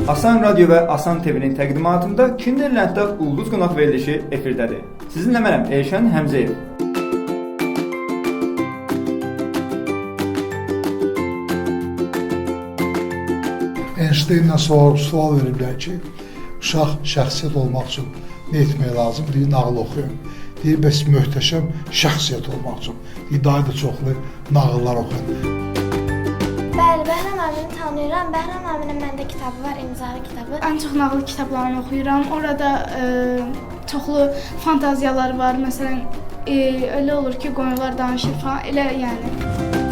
Asan Radio və Asan TV-nin təqdimatında Kinderlanddə Ulduz Qonaq verilişi efirdədir. Sizinlə mənəm Elşən Həmzəyev. Einsteinlə sual veriblər ki, uşaq şəxsiyyət olmaq üçün nə etmək lazım? Deyir, nağıl oxuyun. Deyir, bəs möhtəşəm şəxsiyyət olmaq üçün. Deyir, daha da çoxlu nağıllar oxuyun. Bəli, Bəhram əmini tanıyıram. Bəhram əminin məndə kitabı var, imzalı kitabı. Ən çox nağıl kitablarını oxuyuram. Orada çoxlu fantaziyalar var. Məsələn, elə olur ki, qoyunlar danışır falan, elə yəni.